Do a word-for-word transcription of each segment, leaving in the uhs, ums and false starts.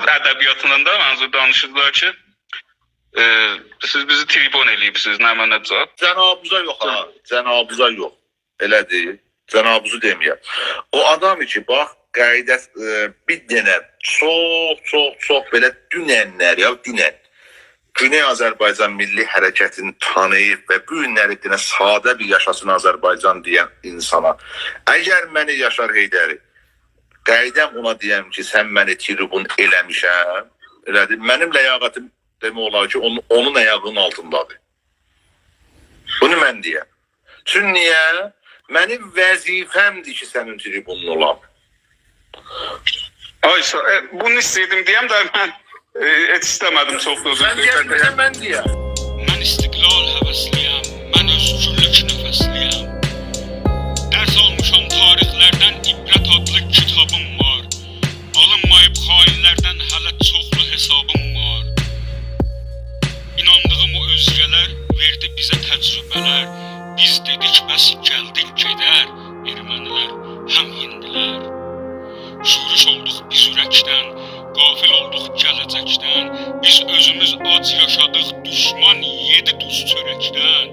ادبیاتیندان دا منظور دانیشیردیلار کی، ائ، سیز بیزی تریبون ائله‌ییبسینیز، نمنه زاد. جنابیزا یوخ ها، جنابیزا یوخ. ائله‌دیر. جنابیزی دئمه‌یه. او آدام کی، باخ، قاعده، ائ، بیر دنه چوخ، چوخ، چوخ بئله دوننلر، یا دونن گونئی آذربایجان میللی حرکتینی تانییب و بو گونلری دئنه ساده بیر یاشاسین آذربایجان دئین اینسانا، اگر منی یاشار حیدری، قاییدام اونا دئیم کی، سن منی تریبون ائله‌میشن، ائله‌دیر. منیم لیاقتیم دئمک اولار کی، اونون، اونون آیاغینین آلتیندادیر. بونو من دئیم. چون نییه؟ منیم وظیفه‌مدیر کی، سنین تریبونون اولام. آی، سا-، ائ، بونو ایسته‌ییردیم دئیم ده، من، ائ، هئچ ایسته‌مه‌دیم چوخ دا اؤزوم سن سؤز دئیه‌سن، دئیم. من دئیم. من استقلال هوسلی‌یم، من اؤزگورلوک نفسلی‌یم. درس آلمیشام تاریخلردن، عبرت آدلی کیتابیم وار. آلینماییب خائنلردن هله چوخلو حسابیم وار. ایناندیغیم او اؤزگه‌لر وئردی بیزه تجربه‌لر. بیز دئدیک، بس گلدیک گئدر، ارمنی‌لر هم هندی‌لر. شورش اولدوق بیز اورکدن، غافل اولدوق گله‌جکدن. بیز اؤزوموز آج یاشادیق، دوشمان یئدی دوز چؤرکدن.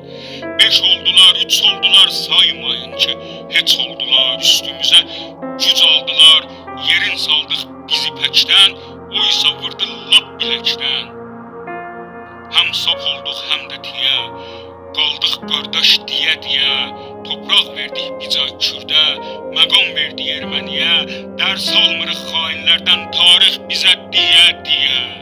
بئش اولدولار، اوچ اولدولار، سایمایین کی، هئچ اولدولار. اوستوموزه گوج آلدیلار، یئرین سالدیق بیز ایپکدن. او ایسه ووردو لاپ بیلکدن. هم ساپ اولدوق، هم ده تییه. قالدیق قارداش دئیه-دئیه. توپراق وئردیک بیر جای کورده، مقام وئردیک ارمنی‌یه. درس آلمیریق خائنلردن، تاریخ بیزه دئیه-دئیه.